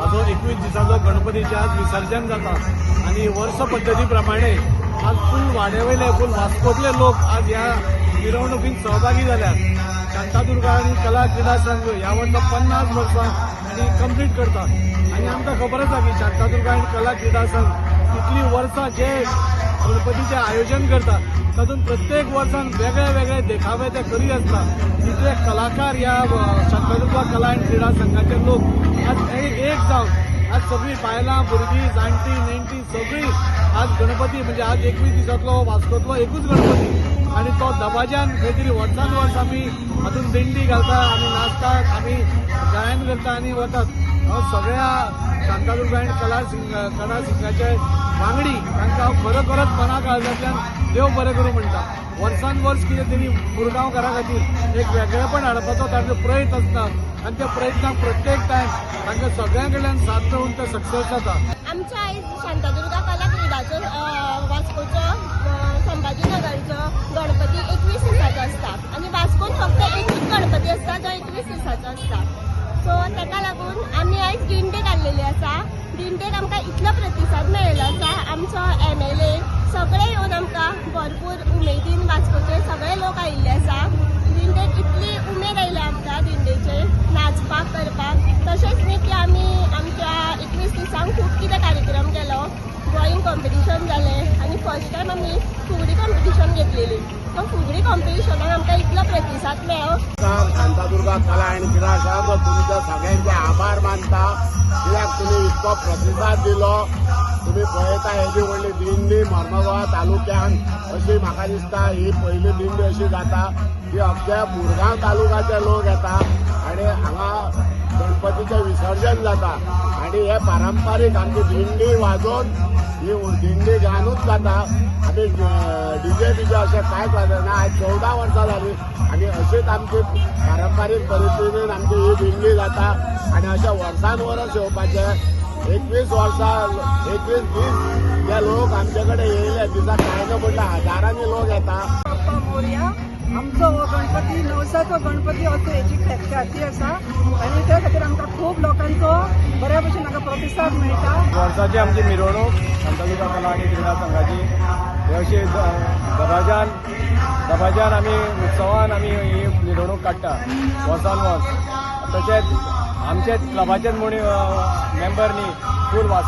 हाजो 21 दिसाचो गणपतीचें आज विसर्जन जाता आनी वर्स पद्दती प्रमाणे आज फूल वाड्यावयले, फूल वास्कोतले लोक आज ह्या मिरवणुकीत सहभागी जाल्यात. शांतादुर्गा आनी कला क्रिडा संघ ह्या वर्सा 50 वर्सां आनी कंप्लीट करता आनी आमकां खबर आसा की शांतादुर्गा आनी कला क्रिडा संघ इतली वर्सां जे गणपतीचें आयोजन करता, तातूंत प्रत्येक वर्सान वेगळे वेगळे देखावे ते करीत आसता. तितले कलाकार ह्या शांतादुर्गा कला आनी क्रिडा संघाचे लोक आज एक जावन आज सगळीं बायलां, भुरगीं, जाणटीं, नेणटीं सगळीं आज गणपती म्हणजे आज 21 दिसांतलो वास्कोतलो एकूच गणपती आनी तो दबाज्यान खंय तरी वर्सान वर्स आमी हातून दिंडी घालता, आमी नाचतात, आमी गायन करता आनी वतात. हांव सगळ्या शांतादुर्गा आनी कला संघाचे वांगडी, तांकां हांव खरोखरच मना काळजांतल्यान देव बरें करूं म्हणटा. वर्सान वर्स कितें तरी मुरगांवकारा खातीर एक वेगळेपण हाडपाचो तांचो प्रयत्न आसता आनी त्या प्रयत्नाक प्रत्येक टायम तांकां सगळ्यां कडल्यान साथ मेळून ते सक्सेस जाता. आमच्या आयज शांतादुर्गा कला क्रिडाचो वास्कोचो संभाजीनगरचो गणपती 21 दिसाचो आसता आनी वास्कोन फक्त एकूच गणपती आसता जो 21 दिसाचो आसता. सो ताका लागून आमी आयज दिंडी काडलेली आसा. दिंडेक आमकां इतलो प्रतिसाद मेळिल्लो आसा. आमचो एमएलए सगळे येवन आमकां भरपूर उमेदीन, वास्कोचे सगळे लोक आयिल्ले आसा दिंडेक. इतली उमेद आयल्या आमकां दिंडेचे नाचपाक, करपाक. तशेंच न्ही की आमी आमच्या 21 दिसांक खूब कितें कार्यक्रम केलो. ड्रॉइंग कॉम्पिटिशन जालें आनी फर्स्ट टायम आमी फुगडी कॉम्पिटिशन घेतलेली. सो फुगडी कॉम्पिटिशनाक आमकां इतलो प्रतिसाद मेळ्ळो. शांतादुर्गा कला आनी क्रिडा संघ तुमच्या सगळ्यांचे आभार मानता, कित्याक तुमी इतको प्रतिसाद दिलो. तुमी पळयता, हेदी व्हडली दिंडी मर्मगोवा तालुक्यान अशी म्हाका दिसता ही पयली दिंडी अशी जाता की अख्ख्या मुरगांव तालुक्याचे लोक येता आनी हांगा गणपतीचें विसर्जन जाता आनी हे पारंपारीक आमची दिंडी वाजोवन, ही दिंडी गानूच जाता. आमी डीजे बिजे अशें कांयच वाजयना. आयज 14 वर्सां जाली आनी अशीच आमची पारंपारीक परिस्थितीन आमची ही दिंडी जाता आनी अशें वर्सान वर्स येवपाचें. 21 वर्सां, 21 दीस जे लोक आमचे कडेन येयले दिसा कांय ना म्हणल्यार हजारांनी लोक येता. बाप्पा मोरया. आमचो हो गणपती नवसाचो गणपती असो हेची ख्याती आसा आनी त्या खातीर आमकां खूब लोकांचो बऱ्या भशेन हांगा प्रतिसाद मेळटा. वर्साची आमची मिरवणूक शांतादुर्गा कला आनी क्रिडा संघाची हे अशी दबाज्यान दबाज्यान आमी उत्सवान आमी ही मिरवणूक काडटा वर्सान वर्स. तशेंच आमचे क्लबाचेच म्हूण मेंबर न्ही, फूल वास्को